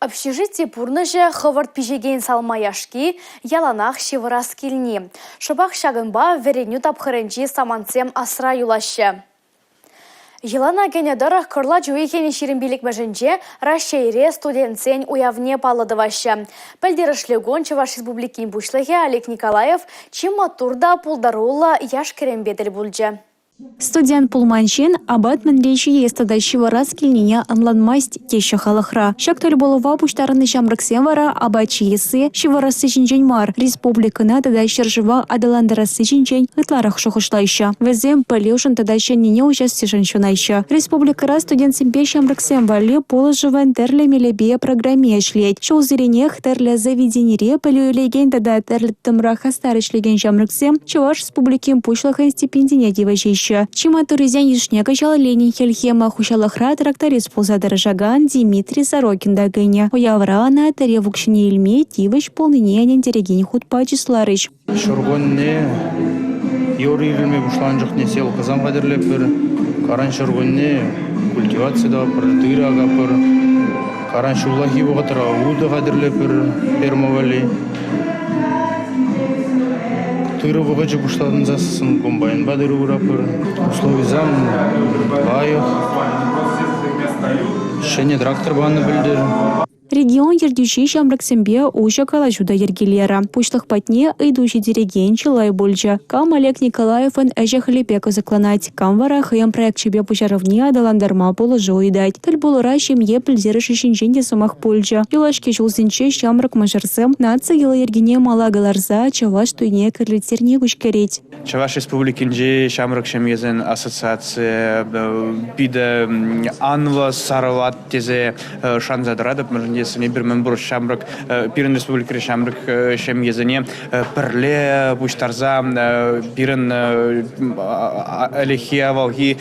Общежити пурнӑҫӗ, хӑвӑрт пиҫекен салма яшки, яланах ҫывӑрас килни. Шӑпах ҫакӑнпа вӗренӳ тапхӑрӗнчи самантсем асра юлаҫҫӗ. Йӑлана кӗнӗ тӑрӑх кӑрлач уйӑхӗн 25-мӗшӗнче Раҫҫейре студентсен уявне паллӑ тӑваҫҫӗ. Пӗлтерӗшлӗ кун Чӑваш Республикин Пуҫлӑхӗ Олег Николаев чи маттур та пултаруллӑ яш-кӗрӗмпе тӗл пулчӗ. Студент пулман ҫын апат мӗнле ҫиес тата ҫывӑрас килнине ӑнланмасть теҫҫӗ халӑхра. Ҫак тӗлпулӑва пуҫтарӑннӑ ҫамрӑксем вара апат ҫиесси, ҫывӑрасси ҫинчен мар, республикӑна тата ҫӗршыва аталантарасси ҫинчен ытларах шухӑшлаҫҫӗ. Вӗсем пӗлӳшӗн тата ҫӗннине уҫассишӗн ҫунаҫҫӗ. Республикӑра студентсемпе ҫамрӑксем валли пулӑшӑвӑн тӗрлӗ мелӗпе программи ӗҫлет. Ҫулсеренех тӗрлӗ заведенире пӗлӳ илекен тата тӗрлӗ тытӑмра хастар ӗҫлекен ҫамрӑксем Чӑваш Республикин Пуҫлӑхӗн стипендине тивӗҫеҫҫӗ. Чи маттуррисен йышне кӑҫал Ленин хӗлхемӗ хуҫалӑхра тракторист пулса тӑрӑшакан Дмитрий Сорокин та кӗнӗ. Уявра ӑна тӗрев укҫине илме тивӗҫ пулнине ӗнентерекен хутпа чысларӗҫ. Ҫуркунне юр ирӗлме пуҫланӑ чухне селкӑсем хатӗрлетпӗр. Каран ҫуркунне культиваци тӑватпӑр, тырӑ акатпӑр. Каран ҫуллахи вӑхӑтра утӑ хатӗрлетпӗр ферма валли. Тырӑ вӑхӑчӗ пуҫлансассӑн комбайнпа тырӑ выратпӑр. Условисем лайӑх. Ҫӗнӗ трактор панӑ пӗлтӗр. Регион ертӳҫи ҫамрӑксемпе уҫӑ калаҫу та йӗркелерӗ. Пуҫлӑх патне ыйту ҫитерекен чылай пулчӗ. Кам Олег Николаевӑн ӗҫӗ-хӗлӗпе кӑсӑкланать, кам вара хӑйӗн проекчӗпе пуҫарӑвне аталантарма пулӑшу ыйтать. Тӗл пулура ҫемье пӗлтерӗшӗ ҫинчен те сӑмах пулчӗ. Юлашки ҫулсенче ҫамрӑк мӑшӑрсем наци йӑли-йӗркине мала кӑларса чӑваш туйне кӗрлеттерни куҫкӗрет. Чӑваш Республикинчи ҫамрӑк ҫемьесен ассоциацийӗ питӗ анлӑ сарӑлать тесе шанса тӑратӑп. Мӗншӗн тесен эпир мӗнпур ҫамрӑк, пирӗн республикӑри ҫамрӑк ҫемьесене пӗрле пуҫтарса пирӗн ӗлӗкхи-авалхи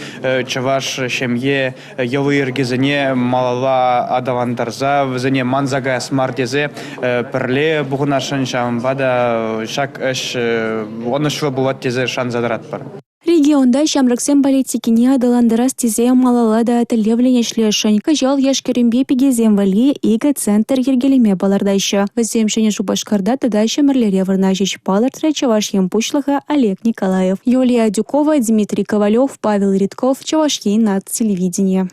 чӑваш ҫемье йӑли-йӗркисене малалла аталантарса вӗсене манса каяс мар тесе пӗрле пухӑнасшӑн, ҫавӑнпа та ҫак ӗҫ ӑнӑҫлӑ пулать тесе шанса тӑратпӑр. Регионта ҫамрӑксен политикине аталантарас тесе малалла та тӗллевлӗн ӗҫлесшӗн. Кӑҫал яш-кӗрӗмпе пикесем валли икӗ центр йӗркелеме палӑртаҫҫӗ. Вӗсем Ҫӗнӗ Шупашкарта тата Ҫӗмӗрлере вырнаҫӗҫ, палӑртрӗ Чӑваш Ен Пуҫлӑхӗ Олег Николаев. Юлия Адюкова, Дмитрий Ковалев, Павел Ритков, Чӑваш Ен наци телевиденийӗ.